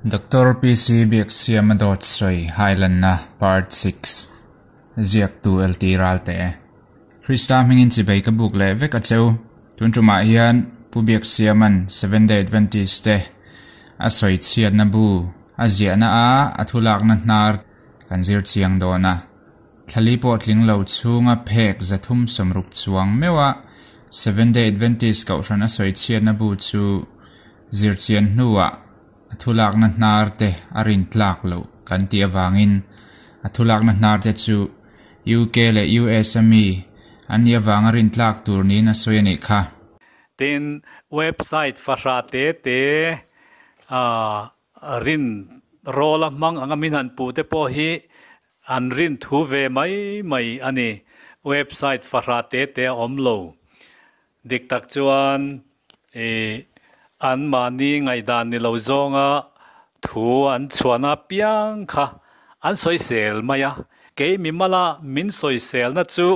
Doctor PC Biaksiama dawt sawi hailanna Part 6 Ziaktu LT Ralte Krista hmingin chibei ka buk leh vek a cheu. Tun tumah hian Pu Biaksiama'n Seventh Day Adventist te a sawi chhiatna bu a ziahna a a thulakna hnar kan zir chiang dawn a. Thlali pawh tling lo chhunga phek 360 chuang meuha Seventh Day Adventist kohhran a sawi chhiatna bu chu zir chian hnuah a thulakna hnar te a rin tlak loh kan tih avangin a thulakna hnar te chu UK leh US a mi an nih avanga rin tlak tur niin a sawi a nih kha. Tin, website fahrah te te rin rawla hmang anga min han puh te pawh hi an rin thu ve mai mai a ni. Website fahrah te te a awm lo. Dik tak chuan i anmahni ngaihdan ni lo zawnga thu an chhuahna piang kha an sawisel mai a, kei mimala min sawiselna chu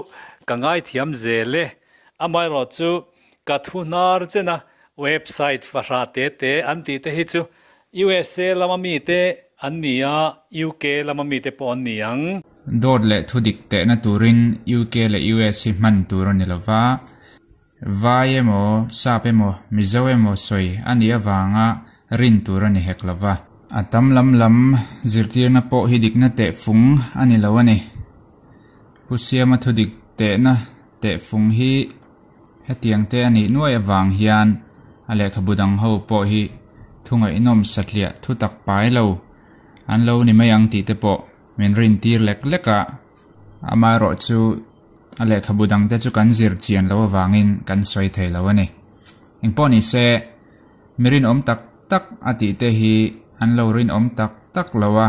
ka ngaithiam zel e. Amaherawh chu ka thu hnar chena website fahrah te te an tih te hi chu USA lama mite an ni a, UK lama mite pawh an ni ang. Dawt leh thudik tehna turin UK leh US hi hman tur a ni lova, Vai emaw, Sap emaw, Mizo emaw sawi a nih avanga rin tur a ni hek lova. A tam lam lam zirtirna pawh hi dikna tehfung a ni lo a ni. Pu Siama thudik tehna tehfung hi hetiang te a nih nuai avang hian a lehkhabu dang ho pawh hi thu ngaihnawm satliah thu tak pai lo an lo ni mai ang tih te pawh min rintir lek lek a. Amaherawh chu a lehkhabu dangte chu kan zir chian loh avangin kan sawi thei lo a ni. Engpawh ni se, mi rinawm tak tak a tih te hi an lo rinawm tak tak lo a,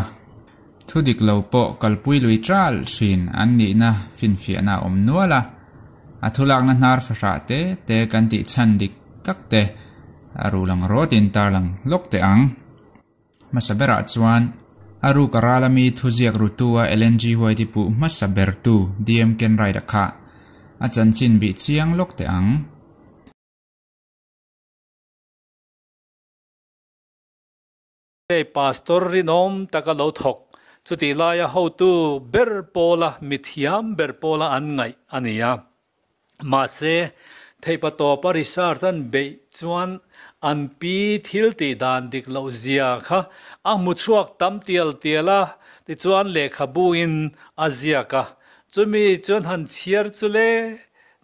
thu dik lo pawh kalpui lui ṭal ṭhin an nihna finfiahna a awm nual a, a thulakna hnar fahrah te te kan tih chhan dik tak te a ruh lang rawtin tarlang lawk teh ang. Hmasa berah chuan a ruk a ral ami thuziak rutu a Ellen G. White-i puh hmasa bertu DM. Kenwright-a kha a chanchin bih chiang lawk teh ang. Hei Pastor rinawm taka lo thawk, chutih laia hotu ber pawla mithiam ber pawla an ngaih a ni a. Mahse, theihpa tawpa research an beih chuan an pi thil tih dan dik loh zia kha a hmu chhuak tam tial tial a, tichuan lehkhabu in a ziak a. Chumi chuan han chhiar chu le,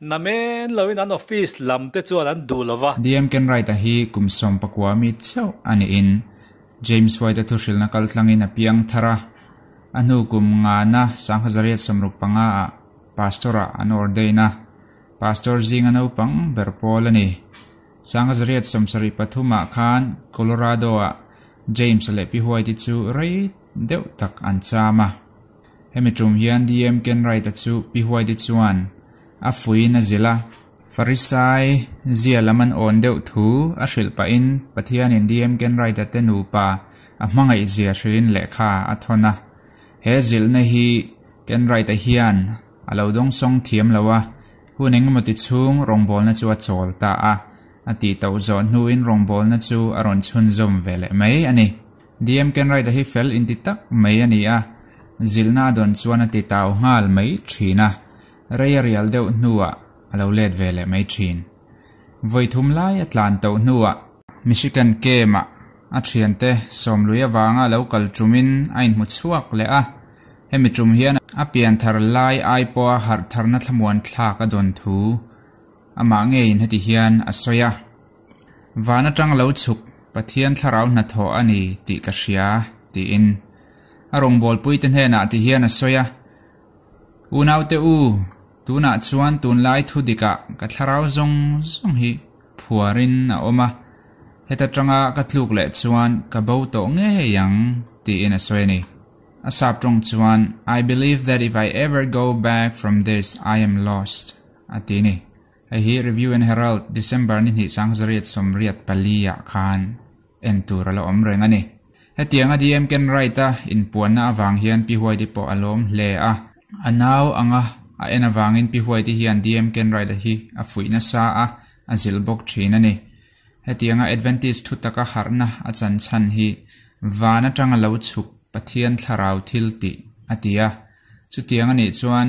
namen loin an office lam te chuan an duh lo va. DM Kenwright-a hi kum 19 mi chauh a niin James White-a thuhrilhna kaltlangin a piang thar a, a hnu kum ngana 1865-ah Pastor-ah an ordain a, Pastor zinga naupang ber pawl a ni. 1873-ah khan Colorado-ah James leh Pi White-i chu rei deuh tak an cham a. Hemi tum hian DM Kenwright-a chu Pi White-i chuan a fuiin a zilh a, Farisai zia lam an awn deuh thu a hrilh pahin Pathianin DM Kenwright-a te nupa a hmangaih zia hrilhin lehkha a thawn a. He zilhna hi Kenwright-a hian a lo dawngsawng thiam lo a, hun engemaw ti chhung rawngbawlna chu a chawl ta a, a tih tauh zawh hnuin rawngbawlna chu a rawn chhunzawm ve leh mai a ni. DM Kenwright-a hi fel inti tak mai a ni a, zilhna a dawn chuan a ti tau nghal mai thin a, rei a rial deuh hnuah a lo let ve leh mai thin. Vawi thum lai a tlan tauh hnuah Michigan Camp-ah a thiante sawmlui avanga lo kal tumin a inhmu chhuak leh a, hemi tum hian a pian thar lai ai pawha harh tharna thlamuan thlak a dawn thu amah ngeiin heti hian a sawi a, Van atang lo chhuk Pathian thlarau hnathawh a ni tih ka hria, tiin a rawngbawlpuite hnenah ti hian a sawi a, Unaute u, tunah chuan tunlai thu dikah ka thlarau zawng zawng hi phuarin a awm a, heta tanga ka tluk leh chuan ka bo tawh ngei ang, tiin a sawi a ni. A sap tawng chuan, I believe that if I ever go back from this, I am lost, a ti a ni. Hei hi Review and Herald, December ni hnih 1984 ah khan en tur a la awm reng a ni. Hetianga DM Kenwright-a inpuanna avang hian Pi White-i pawh a lawm hle a. A nau anga a en avangin Pi White-i hian DM Kenwright-a hi a fuih nasa a, a zilh bawk thin a ni. Hetianga Adventist thu taka harhna a chan chhan hi Van atanga lo chhuk Pathian thlarau thil tih a ti a. Chutiang a nih chuan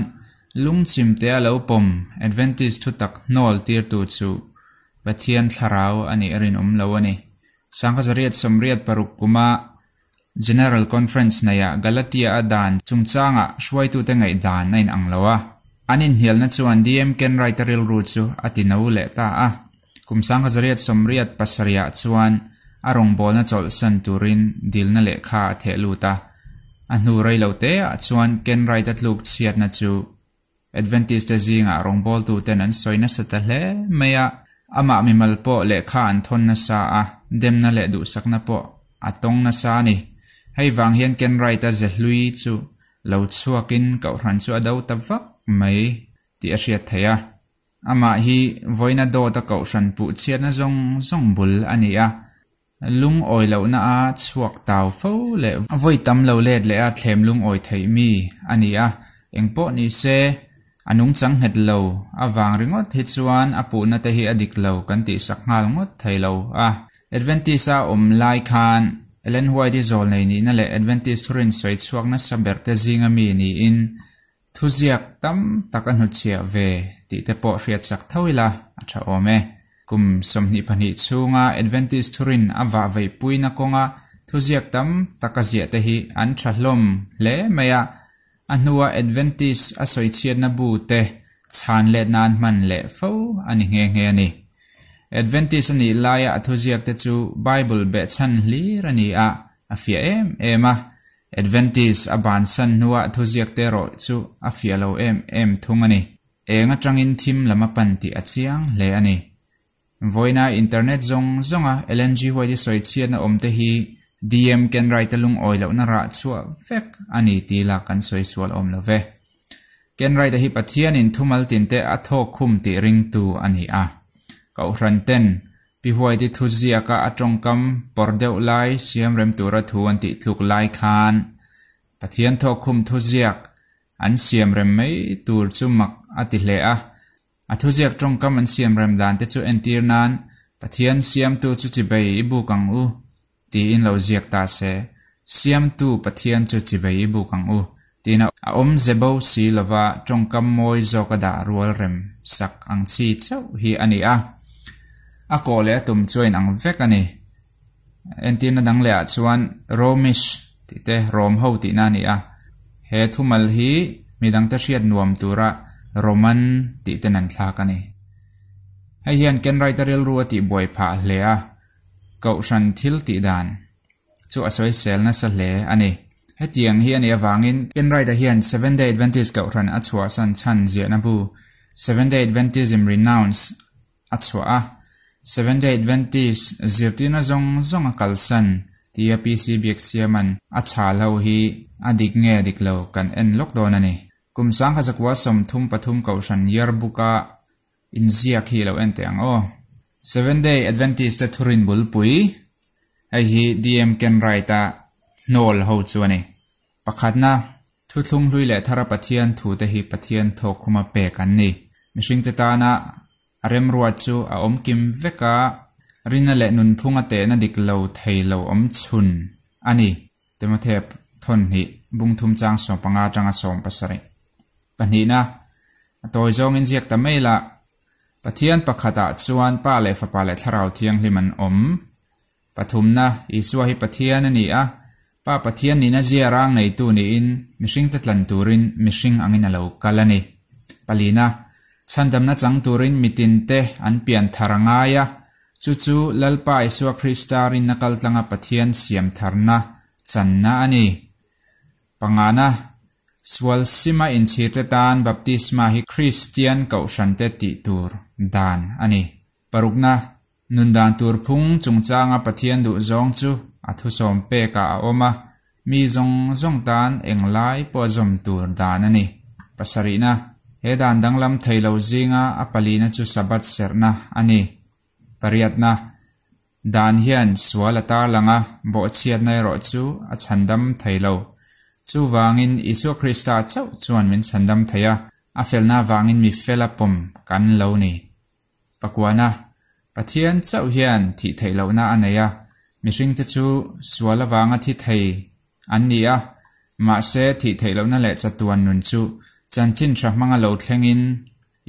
lungchimte a lo pawm Adventist thutak hnawl tirtu chu Pathian thlarau a nih a rinawm lo a ni. 1986 kuma General Conference neihah Galatia-a dan chungchangah hruaitute ngaihdan a inang lo a. An inhnialna chuan DM Kenwright-a rilru chu a ti no leh ta a. Kum 1987-ah chuan a rawngbawlna chawlhsan turin dilna lehkha a theh lut a. A hnu rei lo teah chuan Kenwright-a tluk chhiatna chu Adventist-te zingah rawngbawltuten an sawi nasa ta hle mai a, amah mimal pawh lehkha an thawn nasa a, demna leh duhsakna pawh a tawng nasa a ni. Hei vang hian Ken Wright-a ze hlui chu lo chhuakin kohhran chu a do ta vak mai tih a hriat theih a. Amah hi vawiina dawta kohhran puh chhiatna zawng zawng bul a ni a, Lungawi lohna a chhuak tau fo leh vawi tam lo let leh a thlem lungawi theih mi a ni a, engpawh ni se a nungchang nghet lo avang ringawt hi chuan a puhna te hi a dik lo kan tihsak nghal ngawt thei lo a. Adventist a awm lai khan Ellen White i zawlnei nihna leh Adventist thurin sawi chhuak nasa ber te zinga mi niin Thuziak tam tak a hnutchhiah ve tih te pawh hriatsak tho ila a tha awm e. Kum 22 chhunga Adventist thurin a vah veihpuina kawnga thuziak tam tak a ziah te hi an tha hlawm hle mai a, a hnua Adventist a sawichhiatna bu te chhan let nan hman leh fo a ni nghe nghe a ni. Adventist a nih laia a thuziak te chu Bible behchhan hlir a ni a, a fiah em em a, Adventist a bansan hnuah thuziak te erawh chu a fiah lo em em thung a ni. Eng atangin thim lam a pan tih a chiang hle a ni. Vawiina internet zawng zawnga Ellen G. White-i sawi chhiatna awm te hi DM Kenwright-a lungawi lohna rah chhuah vek a ni tih lah kan sawi sual awm lo ve. Kenwright-a hi Pathianin thumal tinte a thawk khum tih ringtu a ni a. Kohhran ten Pi Huaiti thuziaka a tawngkam pawr deuh lai siam rem tura thu an tih tluk lai khan Pathian thawkkhum thuziak an siam rem mai tur chu mak a ti hle a. A thuziak tawngkam an siam rem dan te chu entir nan Pathian siamtu chu chibei i buk ang u tiin lo ziak ta se, Siamtu Pathian chu chibei i buk ang u tiin a awmze bo si lova tawngkam mawi zawk a dah rual rem sak ang chi chauh hi a ni a. A kawh leh a tum chu a inang vek a ni. Entirna dang lehah chuan Romish tih te Rom ho tihna a ni a. He thumal hi midangte hriat nuam tura Roman tih ten an thlak a ni. Hei hian Kenwright-a rilru a tihbuai phah hle a. Kohhran thil tih dan chu a sawisel nasa hle a ni. Hetiang hi a nih avangin Kenwright-a hian Seventh-day Adventist Kohhran a chhuahsan chhan ziahna bu Seventh-day Adventism Renounced a chhuah a, Seventh-day Adventist zirtirna zawng zawng a kalsan tia PC Biaksiama'n a chhal ho hi a dik nge dik lo kan en lawk dawn a ni. Kum 1933 Kohhran Yearbook-a Inziak hi lo en teh ang aw. Seventh Day Adventist te thurin bulpui, hei hi DM Kenwright-a hnawl ho chu a ni. Pakhatna, thuthlung hlui leh thara Pathian thute hi Pathian thawkkhuma pek an ni. Mihringte tana a remruat chu a awm kim vek a, rina leh nunphunga tehna dik lo thei lo awm chhun a ni. Timothea thawn hnih, bung thum chang 15 atanga 17. Pahnihna, a tawi zawngin ziak ta mai la, Pathian pakhatah chuan Pa leh Fapa leh Thlarau Thianghlim an awm. Pathumna, Isua hi Pathian a ni a, Pa Pathian nihna zia rang neitu niin mihringte tlan turin mihring angin a lo kal a ni. Palina, chhandamna chang turin mitinte an pian thar a ngai a, chu chu Lalpa Isua Krista rinna kaltlanga Pathian siam tharna channa a ni. Pangana, sual sima inchhirte tan baptisma hi Kristian kohhrante tih tur dan a ni. Parukna, nun dan tur phung chungchanga Pathian duh zawng chu a thusawm pekah a awm a, mi zawng zawng tan englai pawh zawm tur dan a ni. Pasarihna, he dan danglam thei lo zinga a palina chu Sabbath serhna a ni. Pariatna, Dan hian sual a tarlang a, bawhchhiatna erawh chu a chhandam thei lo. Chuvangin Isua Krista chauh chuan min chhandam thei a, a felna avangin mi fela pawm kan lo ni. Pakuana, Pathian chauh hian thih theih lohna a nei a. Mihringte chu sual avanga thi thei an ni a, mahse thih theih lohna leh chatuan nun chu chanchin tha hmanga lo thlengin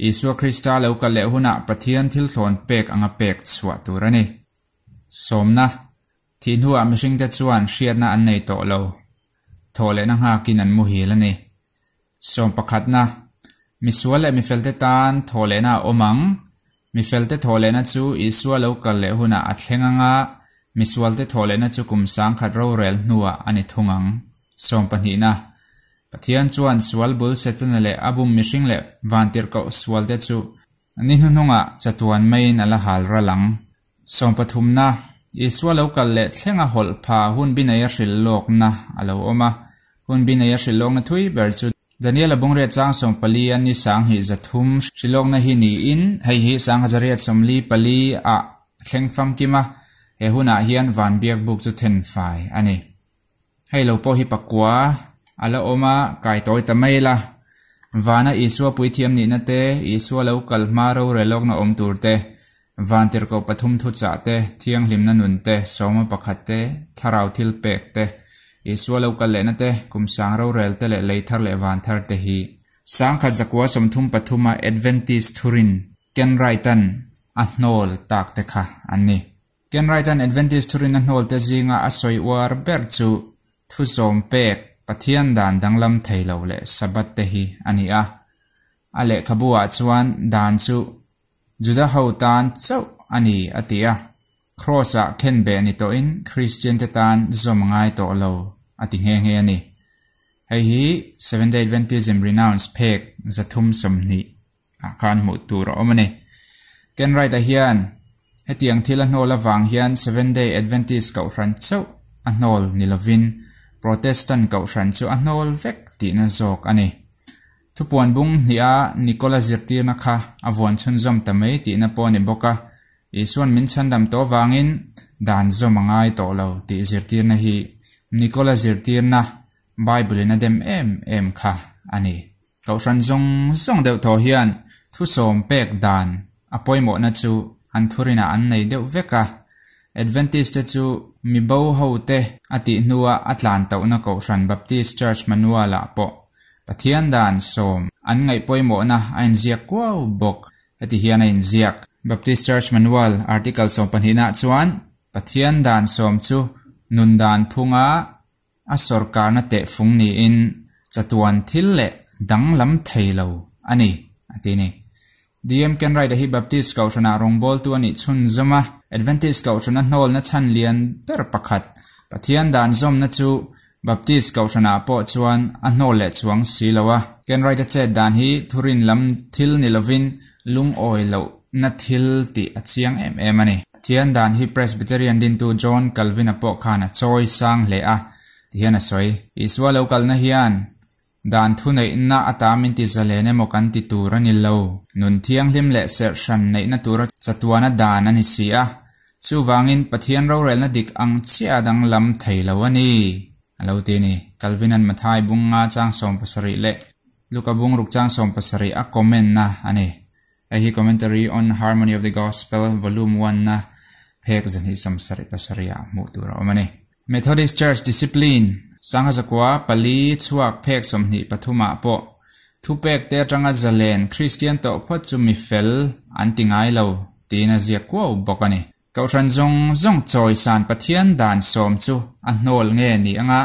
Isua Krista lo kal leh hunah Pathian thil thlawn pek anga pek chhuah tur a ni. Sawmna, Thih hnuah mihringte chuan hriatna an nei tawh lo. Thawhlehna nghakin an muhil a ni. Sawmpakhatna, Misual leh mifelte tan thawhlehna a awm ang. Mifelte thawhlehna chu Isua lo kal leh hunah a thleng ang a, misualte thawhlehna chu kum sangkhat rorel hnuah a ni thung ang. Sawmpahnihna, Pathian chuan sual bul Setana leh a bum mihring leh vantirhkoh sualte chu ni hnuhnungah chatuan maiin a la hal ral ang. Sawmpathumna, Isua lo kal leh thlenga hawlh pha hun bi neia hrilh lawkna a lo awm a. Hun bi neia hrilh lawkna thui ber chu Daniela Bungriat chang 14 a ni 23 hrilh lawkna hi niin hei hi 1844 ah a thleng famkim a, he hunah hian van biak buk chu then fai a ni. Hei lo pawh hi pakua a la awm a, kai tawi ta mai la. Vana Isua puithiam nihna te, Isua lo kal hma rorel lawkna awm tur te, van tirhkoh pathum thuchah te, thianghlimna nun te, sawma pakhat te, thlarau thil pek te, Isua lo kal lehna te, kum sang rorel te leh lei thar leh van thar te hi. 1933 a Adventist thurin Ken Wright-a'n a hnawl tak te kha an ni. Ken Wright-a'n Adventist thurin a hnawlte zinga a sawi uar ber chu thusawm pek, Pathian dan danglam thei lo leh Sabbath te hi a ni a. A lehkhabu ah chuan dan chu Juda ho tan chauh a ni a ti a, Kraws ah khenbeh ni tawhin Kristian te tan zawm a ngai tawh lo a ti nghe nghe a ni. Hei hi Seventh-day Adventism Renounced phek 320 ah khan hmuh tur a awm a ni. Ken Wright-a hian hetiang thil a hnawl avang hian Seventh-day Adventist kohhran chauh a hnawl ni lovin Protestant kohhran chu a hnawl vek tihna zawk a ni. Thupuan bung hniha Nikola zirtirna kha a vuan chhunzawm ta mai tihna pawh a ni bawk a, Isua'n min chhandam tawh avangin dan zawm a ngai tawh lo tih zirtirna hi Nikola zirtirna Bible-in a dem em em kha a ni. Kohhran zawng zawng deuh thaw hian thusawm pek dan a pawimawhna chu an thurinah an nei deuh vek a. Adventist te chu mi bo ho te a tih hnua a tlan tohna Kohhran Baptist Church Manual ah pawh Pathian dan sawm an ngaih pawimawhna a inziak kuau bawk. Heti hian a inziak. Baptist Church Manual article sawmpahnihna chuan Pathian dan sawm chu nun dan phunga A sawrkarna tehfung niin chatuan thil leh danglam thei lo a ni, a ti ni. DM Kenwright-a hi Baptist Kohhranah rawngbawltu a nih chhunzawm a, Adventist Kohhrana hnawlna chhan lian ber pakhat, Pathian dan zawmna chu Baptist Kohhranah pawh chuan a hnawl leh chuang si lo a. Kenwright-a chet dan hi thurin lam thil ni lovin lungawi lohna thil tih a chiang em em a ni. Pathian dan hi Presbyterian dintu John Calvin-a pawh khan a chawi sang hle a, ti hian a sawi. Isua lo kalna hian dan thuneihna ata min ti zalen emaw kan ti tur a ni lo. Nun thianghlim leh serh hran neihna tura chatuana dan a ni si a. Chuvangin Pathian rorelna dik ang chiah a danglam thei lo a ni, a lo ti a ni. Calvin-a'n Mathai bung nga chang 70 leh Luka bung ruk chang 70 a comment-na a ni. Hei hi Commentary on Harmony of the Gospel Volume One na phek 277 ah hmuh tur a awm a ni. Methodist Church Discipline 1904 chhuak phek 23 ah pawh thupek te atanga zalen Kristian tawh phawt chu mi fel an ti ngai lo tiin a ziak kuau bawk a ni. Kohhran zawng zawng chawisan Pathian dan sawm chu a hnawl nge ni anga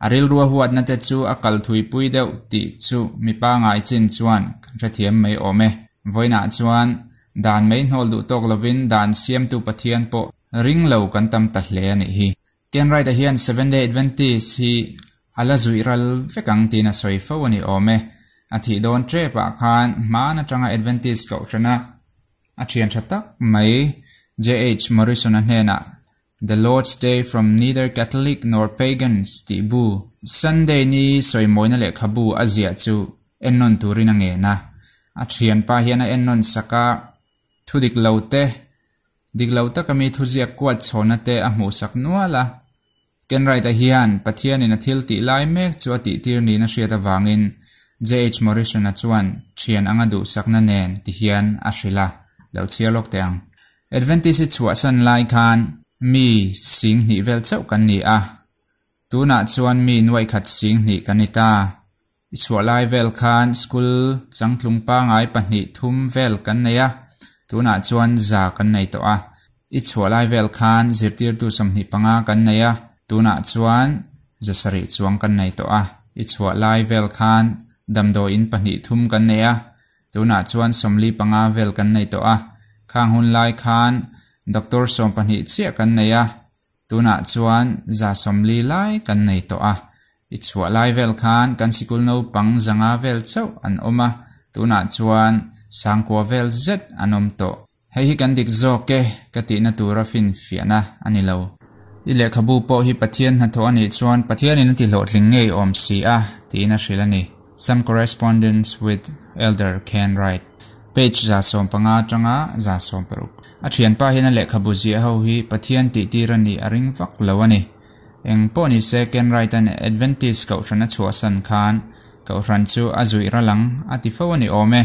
a rilrua huatna te chu a kal thuipui deuh tih chu mi pangai chin chuan kan hrethiam mai awm e. Vawiinah chuan dan mai hnawl duh tawk lovin dan siamtu Pathian pawh ring lo kan tam ta hle a nih hi. Ken Wright-a hian Seventh-day Adventist hi a la zuih ral vek ang tiin a sawi fo a ni awm e. A thih dawn tepah khan hmaan atanga Adventist kohhrana A thian tha tak mai JH Morrison-a hnenah The Lord's Day from Neither Catholic Nor Pagans tih bu Sunday ni sawimawina lehkhabu a ziah chu ennawn turin a ngen a. A thianpa hian a ennawn sak a, thu dik lo te, dik lo taka mi thuziak kuat chhawna te a hmuhsak nual a. Kenwright-a hian Pathianin a thil tih lai mek chu a tihtir niin a hriat avangin JH Morrison-a chuan thian anga duhsakna nen ti hian a hrilh a, lo chhiar lawk teh ang. Adventist-i chhuahsan lai khan Mi 20,000 vel chauh kan ni a, tunah chuan mi nuaikhat 20,000 kan ni ta. I chhuah lai vel khan school changtlung pangai pahnih thum vel kan nei a, tunah chuan za kan nei tawh a. I chhuah lai vel khan zirtirtu 25 kan nei a, tunah chuan 700 chuang kan nei tawh a. I chhuah lai vel khan damdawiin pahnih thum kan nei a, tunah chuan 45 vel kan nei tawh a. Khang hun lai khan doctor 12 chiah kan nei a, tunah chuan 140 lai kan nei tawh a. I chhuah lai vel khan kan sikul naupang 500 vel chauh an awm a, tunah chuan 9,000 vel zet an awm tawh. Hei hi kan dik zawk e ka tihna tura fin fiahna a ni lo. I lehkhabu pawh hi Pathian hnathawh a nih chuan Pathianin a tihlawhtling ngei awm si a, tiin a hrilh a ni. Some correspondence with Elder Ken Wright. Page 115 atanga 160. A thianpa hian a lehkhabu ziah ho hi Pathian tihtir a nih a ring vak lo a ni. Eng pawh ni se Ken Wright-a'n Adventist kohhran a chhuahsan khan kohhran chu a zuih ral ang a ti fo a ni awm e.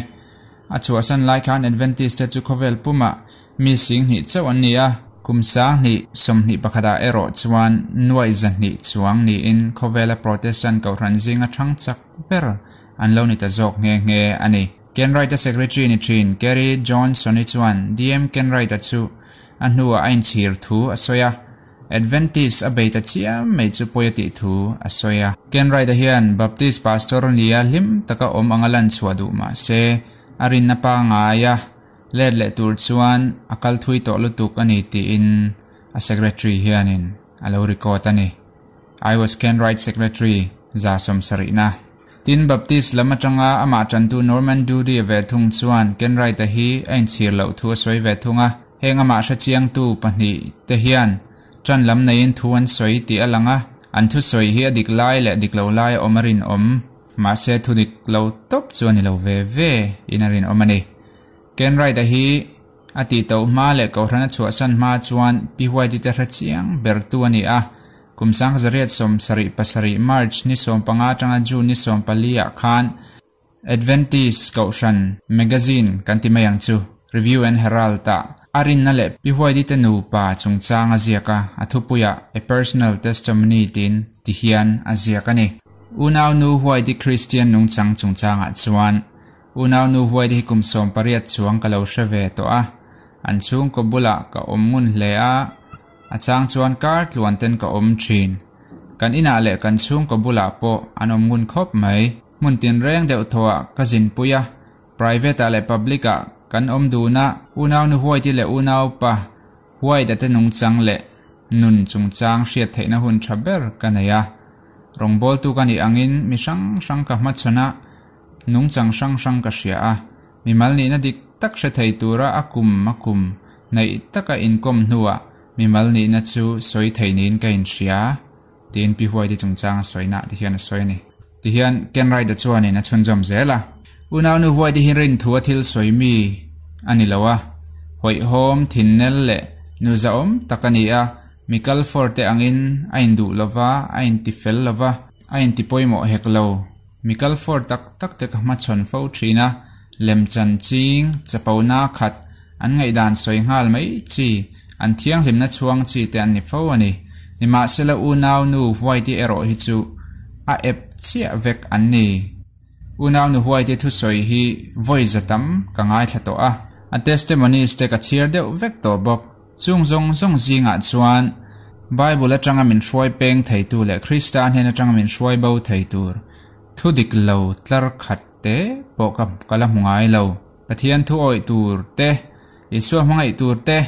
A chhuahsan lai khan Adventist te chu khawvel pumah mi 20,000 chauh an ni a, kum 2021 ah erawh chuan nuaih 200 chuang niin khawvela Protestant kohhran zinga thang chak ber an lo ni ta zawk nghe nghe a ni. Ken Wright-a secretary ni thin Kerry Johnson-i chuan DM Ken Wright-a chu a hnuah a inchhir thu a sawi a, Adventist a bei ta chiam mai chu pawi a tih thu a sawi a. Ken Wright-a hian Baptist pastor nia hlim taka awm anga lan chhuah duh mah se, a rinna pangaia let leh tur chuan a kal thui tawh lutuk a ni tiin a secretary hianin a lo record a ni. I was Ken Wright secretary 70%na. Tin, Baptist lam atanga amah tantu Norman Doody-a ve thung chuan Ken Wright-a hi a inchhir loh thu a sawi ve thung a. Heng amah hrechiangtu pahnih te hian tan lam neiin thu an sawi tih a lang a, an thusawi hi a dik lai leh dik lo lai a awm a rinawm, mahse thu dik lo tawp chu a ni lo ve ve in a rinawm a ni. Ken Wright-a hi a tih tauh hma leh kohhran a chhuahsan hma chuan Pi White-i te hrechiang bertu a ni a, kum 1977 March ni 15 atanga June ni 14 ah khan Adventist kohhran magazine kan ti mai ang chu, Review and Herald ah a rinna leh Pi White-i te nupa chungchang a ziak a, a thupuiah A Personal Testimony tiin ti hian a ziak a ni. Unau nu White-i Kristian nungchang chungchangah chuan unau nu White-i hi kum 18 chuang ka lo hre ve tawh a, an chhungkaw bulah ka awm ngun hle a, a chang chuan kar tluan ten ka awm thin. Kan inah leh kan chhungkaw bulah pawh an awm ngun khawp mai. Hmun tinreng deuh thawhah ka zinpui a, private-ah leh public-ah kan awm dun a, unau nu White-i leh unau pa White-a te nungchang leh nun chungchang hriat theihna hun tha ber ka nei a. Rawngbawltu ka nih angin mi hrang hrang ka hmachhawn a, nungchang hrang hrang ka hria a, mimal nihna dik tak hre thei tura a kum a kum neih taka inkawm hnuah mimal nihna chu sawi thei niin ka inhria. Tiin Pi Huaiti chungchang a sawina ti hian a sawi a ni. Tihian Ken Wright-a chuanin a chhunzawm zel a. Unaunu Huaiti hi rin thu a thil sawi mi a ni lo a, hawihhawm, thinnel leh nuzaawm tak a ni a, mi kal fawr te angin a induh lo va, a intifel lo va, a intipawimawh hek lo. Mi kal fawr tak tak te ka hmachhawn fo thin a, lemchan ching, chapona khat, an ngaihdan sawi nghal mai chi, an thianghlimna chhuang chi te an ni fo a ni. Nimahsela unau nu White-i erawh hi chu a ep chiah vek an ni. Unau nu White-i thusawi hi vawi za tam ka ngaithla tawh a, a testimonies te ka chhiar deuh vek tawh bawk. Chung zawng zawng zingah chuan Bible atanga min hruai peng theitu leh Krista hnen atanga min hruai bo thei tur thu dik lo tlar khat te pawh ka ka la hmu ngai lo. Pathian thu awih tur te, Isua hmangaih tur te,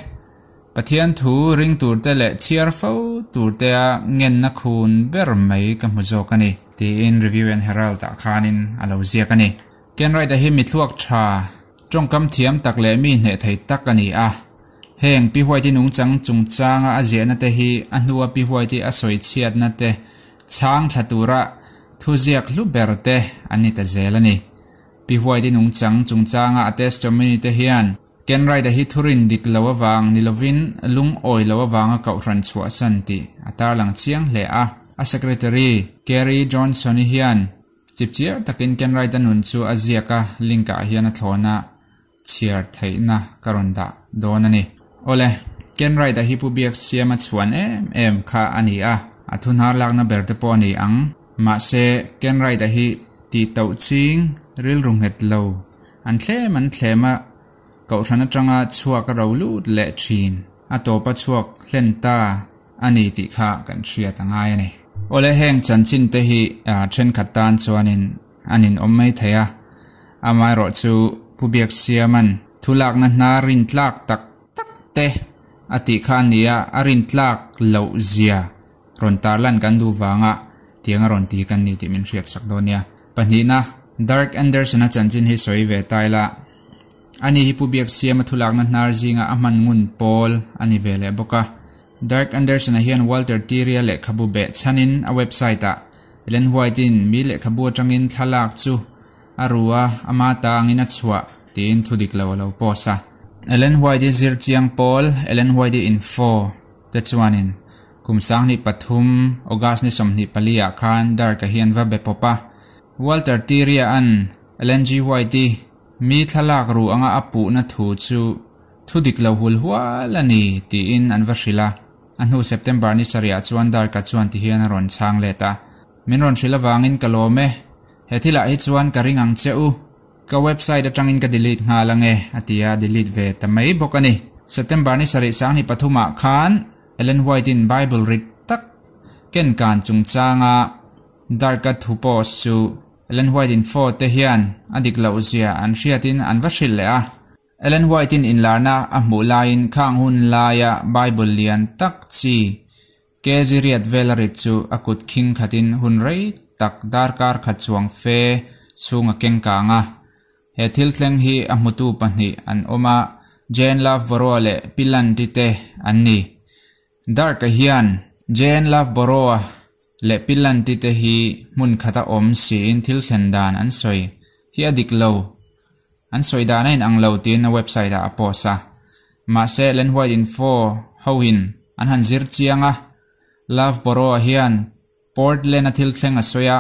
Pathian thu ring tur te leh chhiar fo tur te a ngenna khun ber mai ka hmu zawk a ni, tiin Review and Herald ah khanin a lo ziak a ni. Ken Wright-a hi mi thluak tha, tawngkam thiam tak leh mi hneh thei tak a ni a. Heng Pi White-i nungchang chungchanga a ziahna te hi a hnua Pi White-i a sawi chhiatna te chhang thla tura thuziak hlu ber te an ni ta zel a ni. Pi White-i nungchang chungchanga a testimony te hian Ken Wright-a hi thurin dik lo avang ni lovin lungawi lo avanga kohhran chhuahsan tih a tarlang chiang hle a. A secretary Kerry Johnson-i hian chipchiar takin Ken Wright-a nun chu a ziak a, link-ah hian a thlawna chhiar theihna ka rawn dah dawn a ni. Awle, Ken Wright-a hi Pu Biaksiama chhuan em em kha a ni a, a thunhar lakna ber te pawh a ni ang. Mahse, Ken Wright-a hi tih tauh ching rilru nghet lo, an thlem an thlem a, kohhran atanga chhuak a ro lut leh thin, a tawp a chhuak hlen ta a ni tih kha kan hriat a ngai a ni. Awle heng chanchin te hi thenkhat tan chuanin an inawm mai thei a, amaherawhchu Pu Biaksiama'n thulakna hna rintlak tak tak te a tih kha a ni a, a rintlak loh zia rawn tarlan kan duh vanga tiang a rawn ti kan ni tih min hriat sak dawn nia. Pahnihna, Dark Anderson-a chanchin hi sawi ve ta ila, ani hi Pu Biaksiama thulakna hnar zinga a hman ngun pawl a ni ve leh bawk a. Dark Anderson-a hian Walter Tiria lehkhabu beh chhanin a website-ah Ellen White-in mi lehkhabu atangin thlalak chu a ru a, ama ta angin a chhuah tiin thu dik lo a lo post a. Ellen White-i zir chiang pawl Ellen White-i Info te chuanin kum 2003 August ni 24 ah khan Dark-a hian va be pawp a. Walter Tiria-a'n Ellen G. White-i mi thlalak ru anga a puhna thu chu thu dik lo hul hual a ni tiin an va hrilh a. A hnu September ni sarihah chuan Dark-a chuan tihian a rawn chhang let a, Min rawn hrilh avangin ka lawm e. He thilah hi chuan ka ring ang che u. Ka website atangin ka delete nghal ange, a ti a, a delete ve ta mai bawk a ni. September ni sarih 23 ah khan Ellen White-in Bible rit tak ken kan chungchanga Dark-a thu post chu Ellen White info te hian a dik loh zia an hriatin an va hrilh leh a. Ellen White-in inlarna a hmuh laiin khang hun laia Bible lian tak chi Kg riat vel a rit chu a kut khing khatin hun rei tak darkar khat chuang fe chhung a keng kang a. He thil thleng hi a hmutu pahnih an awm a, Jane Loughborough leh Pi Landy te an ni. Dark-a hian Jane Loughborough leh Pi Landy te hi hmun khata awm siin thil thlen dan an sawi hi a dik lo. An sawi dan a inang lo tiin a website ah a post a. Mahse, Len White Info hoin an han zir chiang a, Loughborough hian Portland a thil thleng a sawi a,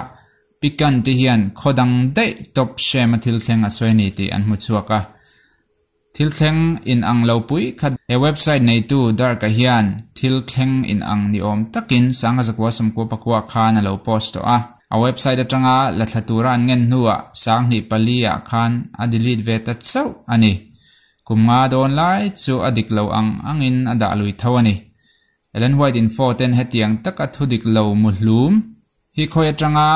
Pican te hian khaw dang daih tawp Shem a thil thleng a sawi a ni tih an hmu chhuak a. Thil thleng inang lo pui kha he website neitu Dark-a hian thil thleng inang ni awm takin 1994 khan a lo post tawh a. A website atanga la thla tura an ngen hnuah 2004 ah khan a delete ve ta chauh a ni. Kum nga dawn lai chu a dik lo ang angin a dah lui tho a ni. Ellen White Info ten hetiang taka thu dik lo muhlum hi khawi atanga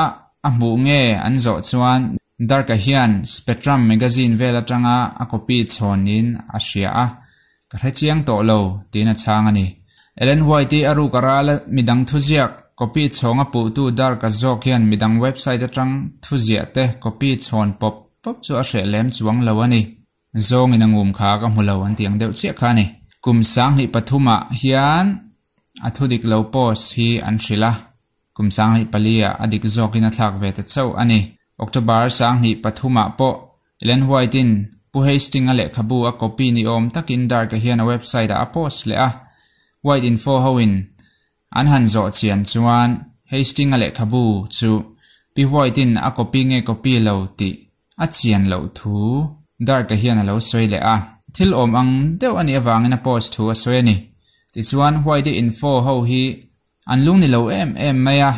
a hmuh nge an zawh chuan Dark-a hian Spectrum magazine vel atanga a copy chhawn niin a hria a, ka hre chiang tawh lo tiin a chhang a ni. Ellen White-i a ruk a ral a midang thuziak copy chhawng a puhtu Dark-a zawk hian midang website atang thuziah te copy chhawn pawp pawp chu a hreh lem chuang lo a ni. Zawngin a ngum kha ka hmu lo an tih ang deuh chiah kha a ni. Kum 2003 ah hian a thu dik lo post hi an hrilh a, kum 2004 ah a dik zawkin a thlak ve ta chauh a ni. October 2003 ah pawh Ellen White-in Pu Hastings-a lehkhabu a copy ni awm takin Dark-a hian a website ah a post leh a. White Info hoin An han zawh chian chuan Hastings-a lehkhabu chu Pi White-in a copy nge copy lo tih a chian loh thu Dark-a hian a lo sawi leh a. Thil awm ang deuh a nih avangin a post thu a sawi a ni. Tichuan White-i info ho hi an lung ni lo em em mai a.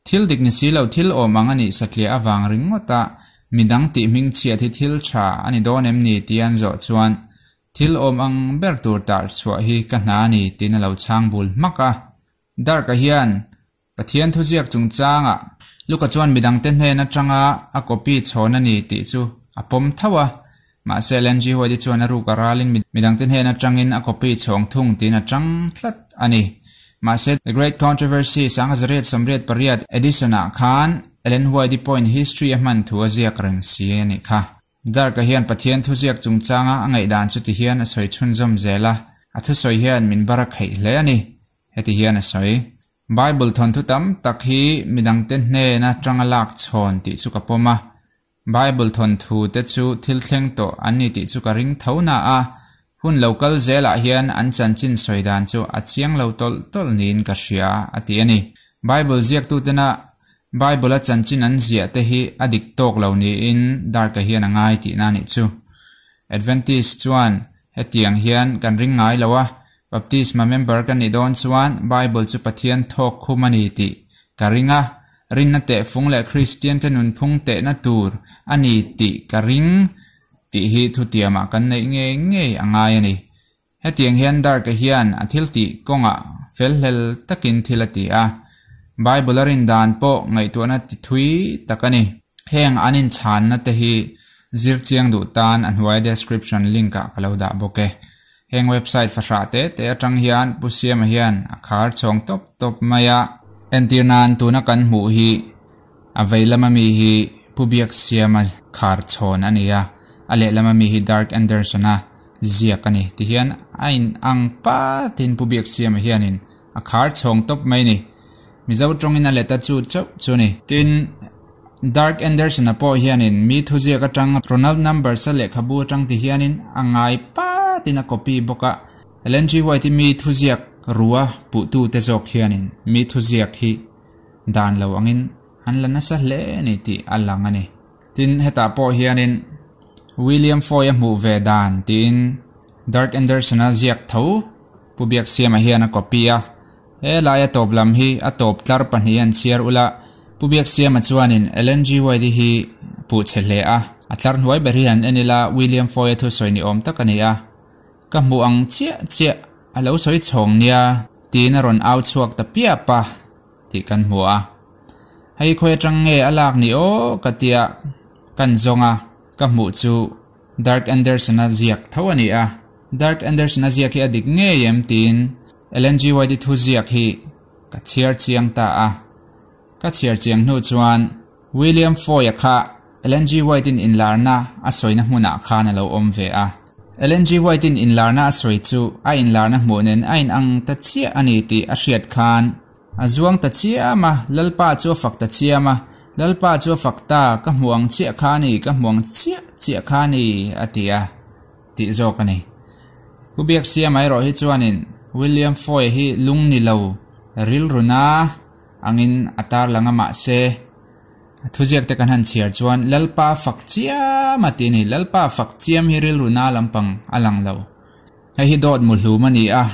Thil dik ni si lo thil awm ang a nih satliah avang ringawta midang tih hming chhiat hi thil tha a ni dawn em ni tia an zawh chuan thil awm ang ber tur tar chhuah hi ka hna a ni tiin a lo chhang bul hmak a. Dark-a hian Pathian thuziak chungchangah Luka chuan midangte hnen atanga a copy chhawn a ni tih chu a pawm tho a, mahse Ellen G. White-i chuan a ruk a ralin midangte hnen atangin a copy chhawng thung tiin a chang tlat a ni. Mahse, The Great Controversy 1888 edition-ah khan Ellen White-i pawhin history a hman thu a ziak reng si a nih kha. Dark-a hian Pathian thuziak chungchanga a ngaihdan chu tihian a sawi chhunzawm zel a, a thusawi hian min bar a kheih hle a ni. Heti hian a sawi, Bible thawnthu tam tak hi midangte hnena tanga lak chhawn tih chu ka pawm a. Bible thawnthu te chu thil thleng tawh an ni tih chu ka ring tho na a, hun lo kal zelah hian an chanchin sawi dan chu a chiang lo tawlh tawlh niin ka hria, a ti a ni. Bible ziaktutena Bible-a chanchin an ziah te hi a dik tawk lo niin Dark-a hian a ngai tihna a nih chu. Adventist chuan hetiang hian kan ring ngai lo a. Baptisma member ka nih dawn chuan Bible chu Pathian thawk khum a ni tih ka ring a, rinna tehfung leh Kristiante nunphung tehna tur a ni tih ka ring tih hi thutiamah kan neih ngei ngei a ngai a ni. Hetiang hian Dark-a hian a thiltih kawngah felhlel takin thil a ti a, Bible a rin dan pawh ngaihtuahna ti thui tak a ni. Heng an inchhanna te hi zir chiang duh tan a hnuai description link ah ka lo dah bawk e. Heng website fahrah te te atang hian Pu Siama hian a khar chhawng tawp tawp mai a. Entir nan tuna kan hmuh hi a vei lama mi hi Pu Biaksiama khar chhawn a ni a, a lehlama mi hi Dark Anderson-a ziak a ni. Tihian a in ang patin Pu Biaksiama hianin a khar chhawng tawp mai ni. Mizo tawngin a let a chu chauh chu ni. Tin, Dark Anderson-a pawh hianin mi thuziak atang Ronald Numbers-a lehkhabu atang ti hianin a ngai patin a copy bawk a. Ellen G. White-i mi thuziak rua puhtute zawk hianin mi thuziak hi dan lo angin an la nasa hle a ni tih a lang a ni. Tin, hetah pawh hianin William Foy-a hmuh ve dan tiin Dark Anderson-a ziak tho Pu Biaksiama hian a copy a. He laia tawp lam hi a tawp tlar pahnih an chhiar ula, Pu Biaksiama chuanin Ellen G. White-i hi puh chhe hle a, a tlar hnuai ber hi han en ila William Foy-a thusawi ni awm tak a ni a. Ka hmuh ang chiah chiah a lo sawi chhawng nia tiin a rawn au chhuak ta piap a tih kan hmu a. Hei khawi atang nge a lak ni aw ka tia kan zawng a, ka hmuh chu Dark Anderson-a ziak tho a ni a. Dark Anderson-a ziak hi a dik ngei em tiin Ellen G. White-i thu ziak hi ka chhiar chiang ta a. Ka chhiar chiang hnu chuan William Foy-a kha Ellen G. White-in inlarna a sawina hmunah khan a lo awm ve a. Ellen G. White-in inlarna a sawi chu a inlarna hmuh nen a inang ta chiah a ni tih a hriat khan a zuang ta chiam a, Lalpa chu a fak ta chiam a, Lalpa chu a fak ta, ka hmu ang chiah kha a ni, ka hmu ang chiah chiah kha a ni, a ti a tih zawk a ni. Pu Biaksiama erawh hi chuanin William Foy-a hi lung ni lo rilruna angin a tarlang a mahse a thuziak te kan han chhiar chuan Lalpa fak chiam a ti a ni. Lalpa fak chiam hi rilru na lampang a lang lo. Hei hi dawt muhlum a ni a,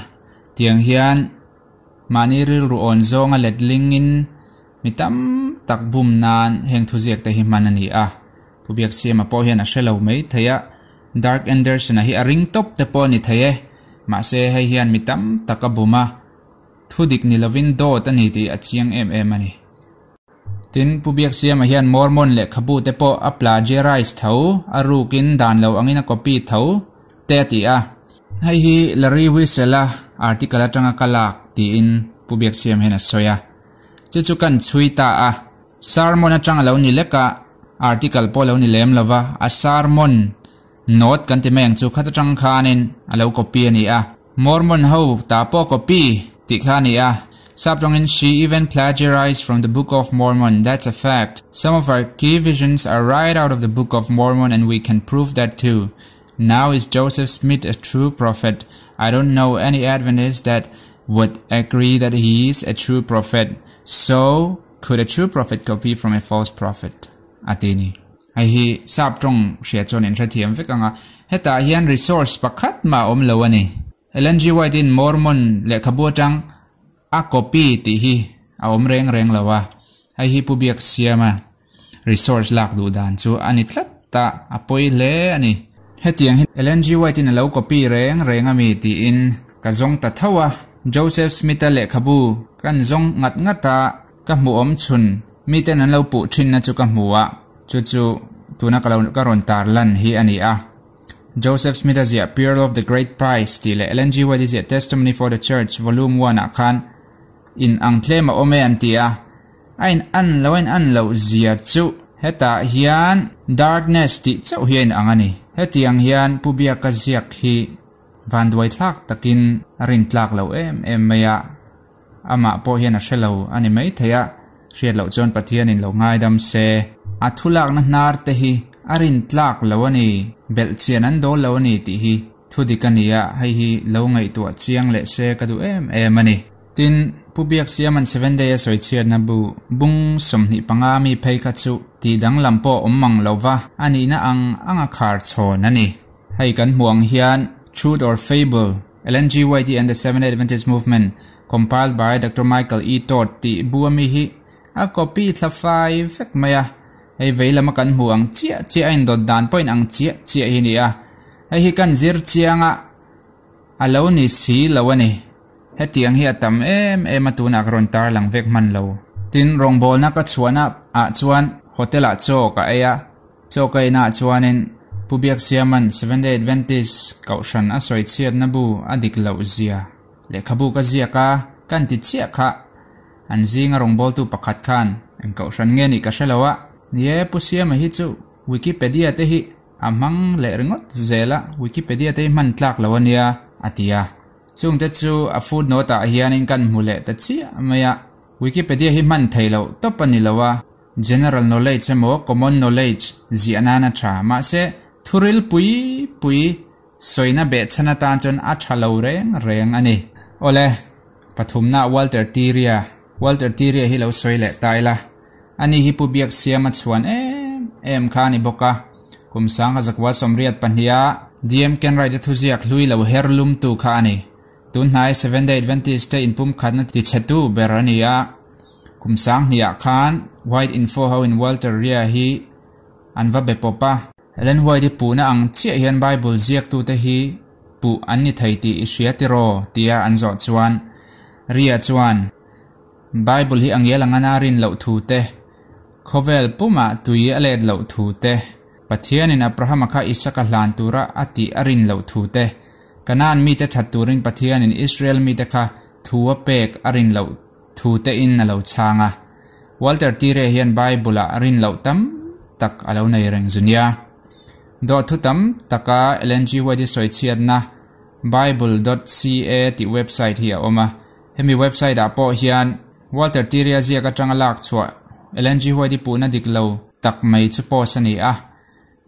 tiang hian mahni rilru awn zawnga letlingin mi tam tak bum nan heng thuziak te hi hman a ni a. Pu Biaksiama pawh hian a hre lo mai thei a, Dark Anderson-a hi a ring tawp te pawh a ni thei e, mahse hei hian mi tam tak a bum a. Thu dik ni lovin dawt a ni tih a chiang em em a ni. Tin, Pu Biaksiama hian Mormon lehkhabu te pawh a plagiarize tho, a rukin dan lo angin a copy tho te a ti a. Hei hi Larry Whistle-a article atanga ka lak tiin Pu Biaksiama hian a sawi a. Chu chu kan chhui ta a. Sermon atang a lo ni lek a, article pawh a lo ni lem lova, a sermon note kan ti mai ang chu khat atang khanin a lo copy a ni a. Mormon ho ta pawh copy tih kha a ni a, sap tawngin she even plagiarized from the Book of Mormon, that's a fact. Some of our key visions are right out of the Book of Mormon and we can prove that too. Now is Joseph Smith a true prophet? I don't know any Adventist that would agree that he is a true prophet. So, could a true prophet copy from a false prophet? A ti ni. Hei hi sap tawng hria chuan in hrethiam vek ang a, hetah hian resource pakhat mah a awm lo a ni. Ellen G. White-in Mormon lehkhabu atang a copy tih hi a awm reng reng lo a, hei hi Pu Biaksiama resource lak duh dan chu a ni tlat ta, a pawi hle a ni. Hetiang hi Ellen G. White-in a lo copy reng reng a mi tiin ka zawng ta tho a, Joseph Smith-a lehkhabu kan zawng ngat ngat a, Ka hmuh awm chhun, miten an lo puh thinna chu ka hmu a, chu chu tuna ka lo ka rawn tar lan hi a ni a. Joseph Smith-a ziah Pearl of the Great Price tih leh Ellen G. White-i ziah Testimony for the Church Volume One ah khan in ang tlem a awm e an ti a. A in an lo a in an loh zia chu hetah hian darkness tih chauh hi a in ang a ni. Hetiang hian Pu Biaka ziak hi vanduai thlak takin a rintlak lo em em mai a. Amah pawh hian a hre lo a ni maithei a, hriat loh chuan Pathianin lo ngaidam se. A thulakna hnar te hi a rin tlak lo a ni, belhchian an dawl lo a ni tih hi thu dik a ni a, hei hi lo ngaihtuah chiang leh se ka duh em em a ni. Tin, Pu Biaksiama'n Seven Day a sawi chhiatna bu bung 25 mi phei kha chu tih danglam pawh awm mang lo va, a nihna ang ang a khar chhawn a ni. Hei kan hmuh ang hian Truth or Fable? Ellen G. White and the Seventh-day Adventist Movement, Compiled by Doctor Michael E. Todd tih bu ami hi a copy thla fai vek mai a. Hei vei lama kan hmuh ang chiah chiah a indawt dan pawhin ang chiah chiah hi a ni a. Hei hi kan zir chiang a, a lo ni si lo a ni. Hetiang hi a tam em em a tunah ka rawn tarlang vek hman lo. Tin, rawngbawlna ka chhuahna ah chuan hotel ah chaw ka ei a, chaw ka ei naah chuanin Pu Biaksiama'n Seventh Day Adventist Kohhran a sawi chhiatna bu a dik loh zia lehkhabu ka ziak a, kan ti chiah kha. An zinga rawngbawltu pakhat khan eng kohhran nge nih ka hre lo a, ni e, Pu Siama hi chu Wikipedia te hi a hmang leh ringawt zel a, Wikipedia te hi hman tlak lo a nia, a ti a. Chungte chu a footnote ah hianin kan hmu leh ta chiah mai a, Wikipedia hi hman thei loh tawp a ni lo a, general knowledge emaw common knowledge ziah nan a tha, mahse thuril pui pui sawina behchhan atan chuan a tha lo reng reng a ni. Awle, pathumna Walter Tiria, Walter Tiria hi lo sawi leh ta ila, ani hi Pu Biaksiama chhuan em em kha a ni bawk a, kum sangha zakua 82 a DM Kenwright-a thuziak hlui lo her lumtu kha a ni. Tunhnai Seventh-day Adventist te inpumkhatna tichhetu ber a ni a, kum 2000 ah khan White Info ho in Walter Ria hi an va be pawp a. Ellen White i puhna ang chiah hian Bible ziaktute hi puh an ni thei tih i hria tiraw? tia an zawh chuan Ria chuan, Bible hi a ngial ang ana rin loh thu te, khawvel pumah tui a let loh thu te, Pathianin Abrahama kha Isaka hlan tura a tih a rin loh thu te, Kanaan mite that turin Pathianin Israel mite kha thu a pek a rin loh thu tein a lo chhang a. Walter Tire hian Bible-ah rin loh tam tak a lo nei reng zu nia. Dawhthu tam taka Ellen G. White-i sawichhiatna Bible dot ca tih website hi a awm a. Hemi website-ah pawh hian Walter Tire-a ziak atanga lak chhuah Ellen G. White-i puhna dik lo tak mai chu post a ni a.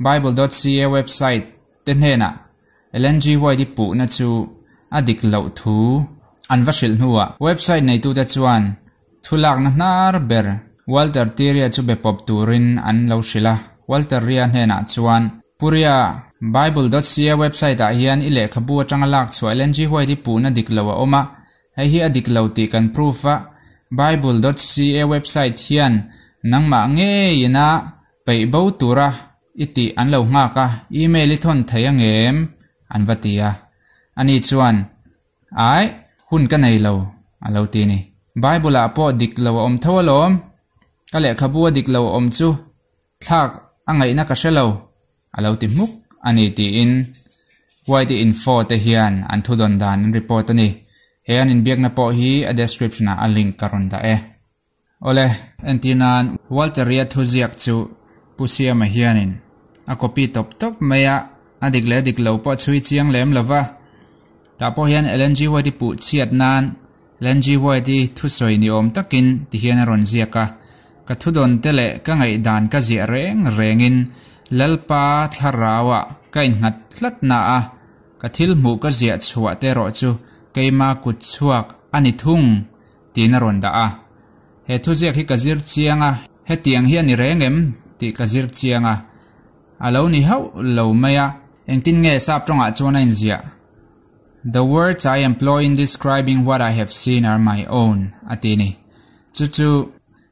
Bible dot ca website te hnenah Ellen G. White-i puhna chu a dik loh thu an va hrilh hnuah website neitute chuan Thulakna hnar ber Walter Tiria chu be pawp turin an lo hrilh a. Walter Ria hnenah chuan, Pu Ria, Bible dot ca website ah hian i lehkhabu atanga lak chhuah Ellen G. White i puhna dik lo a awm a, hei hi a dik lo tih kan proof a, Bible dot ca website hian nangmah ngeiin a peih bo tura i tih an lo nghak a, email i thawn thei angem? an va ti a. Ani chuan, Aih, hun ka nei lo, a lo ti ni. Bible-ah pawh dik lo a awm tho alawm. Ka lehkhabu a dik lo a awm chu thlak a ngaihna ka hre lo, a lo ti hmuk a ni tiin YT Info te hian an thudawn dan an report a ni. He an inbiakna pawh hi a description-ah a link ka rawn dah e. Awle, entir nan Walter-ia thuziak chu Pu Siama hianin a copy tawp tawp mai a, a dik leh dik lo pawh chhui chiang lem lo va. Tah pawh hian Ellen G. White-i puh chhiat nan Ellen G. White-i thusawi ni awm takin ti hian a rawn ziak a, Ka thudawn te leh ka ngaihdan ka ziah reng rengin Lalpa thlarauah ka innghat tlat na a, ka thil hmuh ka ziah chhuah te erawh chu keima kut chhuak a ni thung. Tiin a rawn dah a. He thuziak hi ka zir chiang a, hetiang hi a ni reng em tih ka zir chiang a. A lo ni hauh lo mai a. Engtin nge sap tawngah chuan a inziah? The words I employ in describing what I have seen are my own, a ti ni. Chu chu,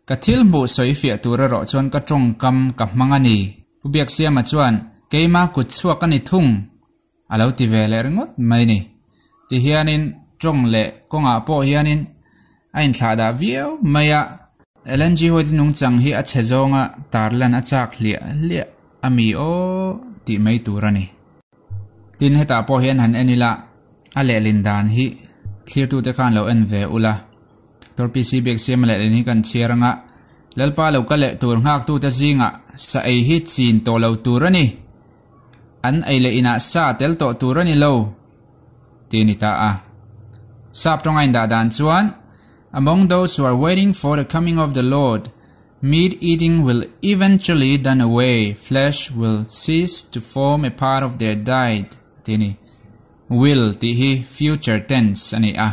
ka thil hmuh sawi fiah tur erawh chuan ka tawngkam ka hmang a ni. Pu Biaksiama chuan, Keima kut chhuak a ni thung, A lo ti ve leh ringawt mai ni. Ti hianin tawng leh kawngah pawh hianin a inthlahdah viau mai a. Ellen G. White nungchang hi a chhe zawnga tarlan a chak hliah hliah a mi aw tih mai tur a ni. Tin, hetah pawh hian han en ila a lehlin dan hi thlirtute khan lo en ve ula. Doctor PC Biaksiama lehlin hi kan chhiar anga Lalpa lo ka leh tur nghaktute zingah sa ei hi chin tawh lo tur a ni. An ei leh inah sa tel tawh tur a ni lo, ti a ni ta a. Sap tawnga indah dan chuan, Among those who are waiting for the coming of the Lord, meat eating will eventually done away, flesh will cease to form a part of their diet, ti a ni. Will tih hi future tense a ni a.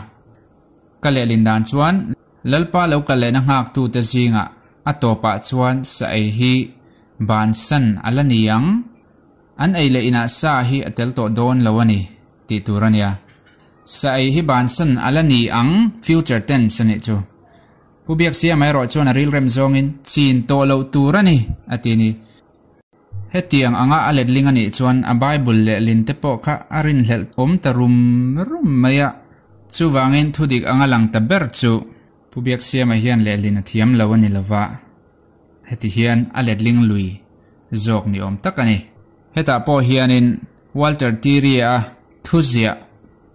Ka lehlin dan chuan, Lalpa lo kal lehna nghaktute zingah a tawpah chuan sa ei hi bansan a la ni ang, an ei leh inah sa hi a tel tawh dawn lo a ni, tih tur a nia. Sa ei hi bansan a la ni ang, future tense a nih chu. Pu Biaksiama erawh chuan a rilrem zawngin chin tawh loh tur a ni, a ti a ni. Hetiang anga a letling a nih chuan a Bible lehlin te pawh kha a rinhlelh awm ta rum rum mai a. Chuvangin thudik anga lang ta ber chu Pu Biaksiama hian lehlin a thiam lo a ni lova, heti hian a letling lui zawk ni awm tak a ni. Hetah pawh hianin Walter Tiria-a thuziah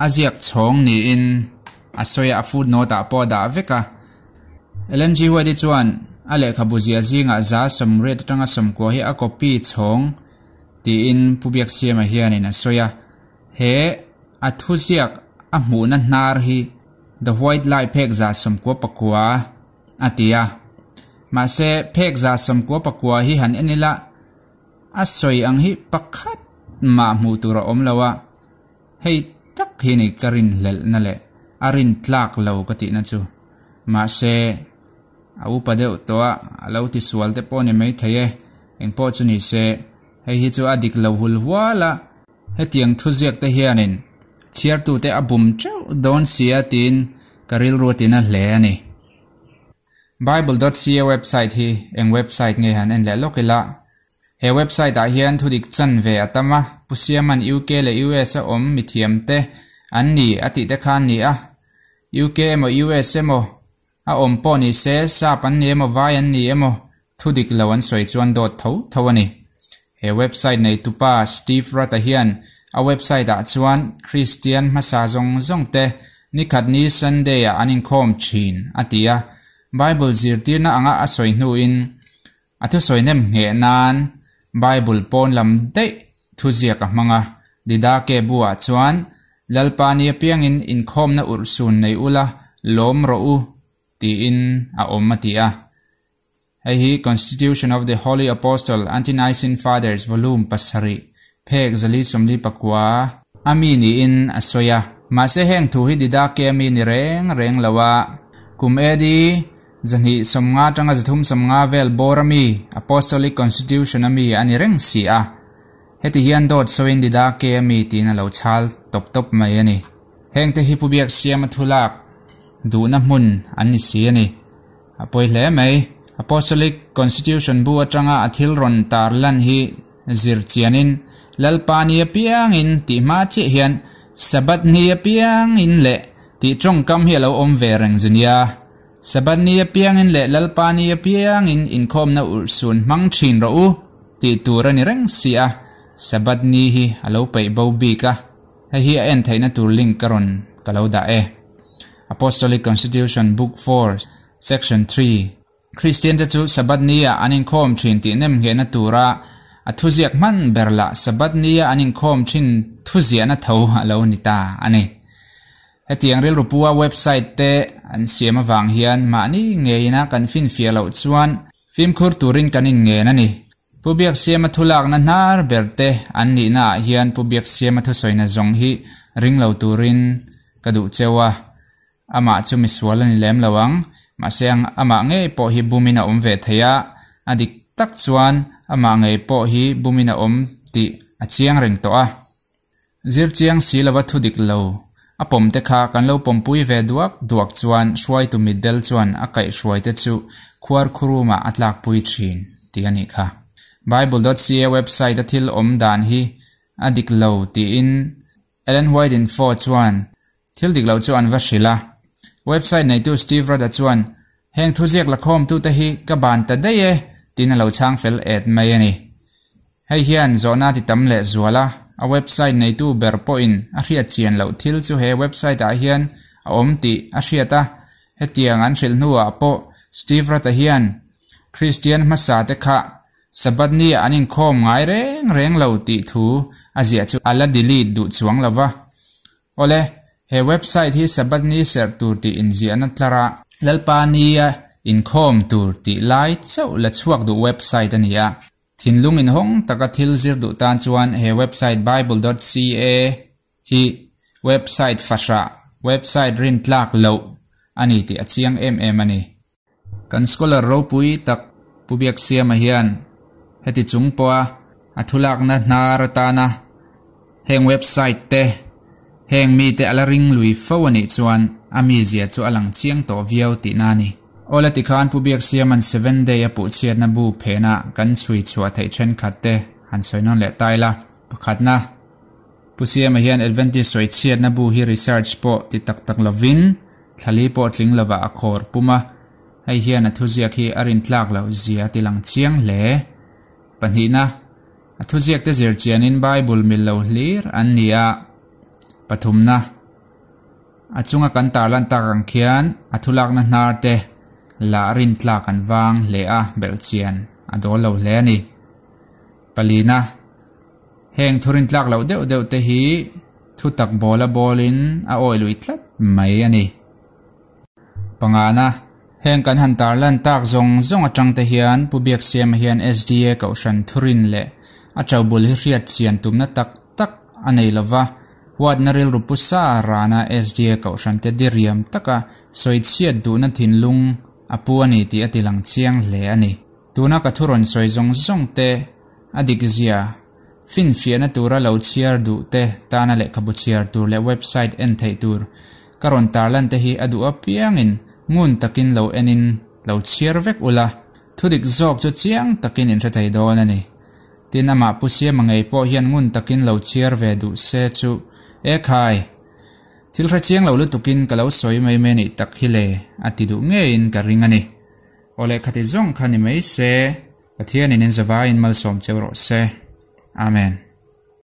a ziak chhawng niin a sawi a, a footnote ah pawh a dah vek a. Ellen G. White-i chuan a lehkhabu ziah zingah 180 atanga 90 hi a copy chhawng tiin Pu Biaksiama hianin a sawi a. He a thuziak a hmuhna hnar hi The White Lie phek 99 a ti a. Mahse, phek 99 hi han en ila a sawi ang hi pakhat mah hmuh tur a awm lo a. Hei tak hi ni ka rinhlelhna leh a rin tlak lo ka tihna chu. Mahse, a upa deuh tawh a, a lo ti sual te pawh ni maithei e. Engpawh chu ni se, hei hi chu a dik lo hul hual a. Hetiang thuziak te hianin chhiartute a bum teuh dawn sia tiin ka rilru a tina hle a ni. Bible dot ca website hi eng website nge han en leh lawk ila. He website ah hian thudik chan ve a tam a, Pu Siaman UK leh US a awm mithiam te an ni a tih te khan ni a. UK emaw US emaw a awm pawh ni se sap an ni emaw vai an ni emaw thudik lo an sawi chuan dawt tho tho a ni. He website neitupa Steve Rudd-a hian a website ah chuan Kristian hmasa zawng zawng te nikhat ni Sunday ah an inkhawm thin a ti a, Bible zirtirna anga a sawi hnuin A thusawi nem ngheh nan Bible pawn lam daih thuziak a hmang a, Didake buah chuan, Lalpa ni apiangin inkhawmna urhsun nei ula lawm rawh u, tiin a awm a ti a. Hei hi Constitution of the Holy Apostle Ante-Nicene Fathers Volume pasarih, phek 449 a mi niin a sawi a. Mahse heng thu hi Didake a mi ni reng reng lo a, kum AD 250 atanga 350 vel bawr a mi, Apostolic Constitution a mi a ni reng si a. Heti hian dawt sawiin Didake a mi tiin a lo chhal tawp tawp mai a ni. Hengte hi Pu Biaksiama thulak duhna hmun an ni si a ni. A pawi hle mai. Apostolic Constitution bu atanga a thil rawn tar lan hi zir chianin Lalpa ni apiangin tih hma chiah hian Sabbath ni apiangin leh tih tawngkam hi a lo awm ve reng zu nia. Sabbath ni apiangin leh Lalpa ni apiangin inkhawmna urhsun hmang thin rawh u tih tur a ni reng si a, Sabbath ni hi a lo peih bo bik a, hei hi a en theihna tur link ka rawn ka lo dah e. Apostolic Constitution Book 4, Section 3. Kristiante chu Sabbath nia an inkhawm thin tih nemnghehna tura a thuziak hman ber lah Sabbath nia an inkhawm thin thuziahna tho a lo ni ta a ni. Hetiang rilru pua website te an siam avang hian mahni ngeina kan finfiah loh chuan fimkhur turin kan inngen a ni. Pu Biaksiama thulakna hnar ber te an nihna ah hian Pu Biaksiama thusawina zawng hi ring lo turin ka duh cheu a. Amah chu misual a ni lem lo ang, mahse amah ngei pawh hi bumin a awm ve thei a, a dik tak chuan amah ngei pawh hi bumin a awm tih a chiang reng tawh a. Zir chiang si lova thu dik lo a pawm te kha kan lo pawmpui ve duak duak chuan hruaitu mitdel chuan a kaihhruai te chu khuar khurumah a tlakpui thin tih a nih kha. Bible dot ca website a thil awm dan hi a dik lo tiin Ellen White Info chuan thil dik loh chu an va hrilh a. Website neitu Steve Rudd-a chuan, Heng thuziak lakhawmtute hi ka ban ta daih e, tiin a lo chhang fel et mai a ni. Hei hian zawhna ti tam leh zual a, a website neitu ber pawhin a hriat chian loh thil chu he website-ah hian a awm tih a hriat a, hetiang an hrilh hnuah pawh Steve Rudd-a hian Kristian hmasate kha Sabbath ni ah an inkhawm ngai reng reng lo tih thu a ziah chu a la delete duh chuang lo va. Awle, he website hi Sabbath ni serh tur tih inziahna tlar a, Lalpa ni a inkhawm tur tih lai chauh la chhuak duh website a ni a. Thinlung inhawng taka thil zir duh tan chuan he website bible dot ca hi website fahrah, website rintlak loh a ni tih a chiang em em a ni. Kan scholar ropui tak Pu Biaksiama hian heti chung pawha a thulakna hnar atana heng website te, Heng mite a la ring lui fo a nih chuan a mizia chu a lang chiang tawh viau tihna a ni. Awle tikhan Pu Biaksiama'n Seven Day a puhchhiatna bu phena kan chhui chhuah theih thenkhat te han sawi nawn leh ta ila. Pakhatna, Pu Siama hian Adventist sawichhiatna bu hi research pawh ti tak tak lovin thlali pawh tling lovah a khawr pum a, hei hian a thuziak hi a rintlak loh zia a ti lang chiang hle. Pahnihna, A thuziakte zir chianin Bible mil lo hlir an ni a. Pathumna, A chunga kan tarlan tak ang khian a thulakna hnar te lah rintlak an vang hle a, belhchian a dawl lo hle a ni. Palina, Heng thu rintlak loh deuh deuh te hi thu tak bawla bawlin a awi lui tlat mai a ni. Pangana, Heng kan han tarlan tak zawng zawng atang te hian Pu Biaksiama hian SDA Kohhran thurin leh a ṭobul hi hriat chian tumna tak tak a nei lova, huatna rilru pu sa rana SDA Kohhran te diriam taka sawichhiat duhna thinlung a pu a ni tih a tilang chiang hle a ni. Tuna ka thu rawn sawi zawng zawng te a dik zia, finfiahna tura lo chhiar duh te tana lehkhabu chhiar tur leh website en theih tur ka rawn tarlan te hi a duh apiangin ngun takin lo enin lo chhiar vek ula, thudik zawk chu chiang takin in hre thei dawn a ni. Tin amah Pu Siama ngei pawh hian ngun takin lo chhiar ve duh se chu e khai! Thil hre chiang lo lutukin ka lo sawi mai mai nih tak hi le a ti duh ngeiin ka ring a ni. Aw lehkhati zawng kha ni mai se, Pathianin in zavaiin malsawm cheu rawh se. Amen.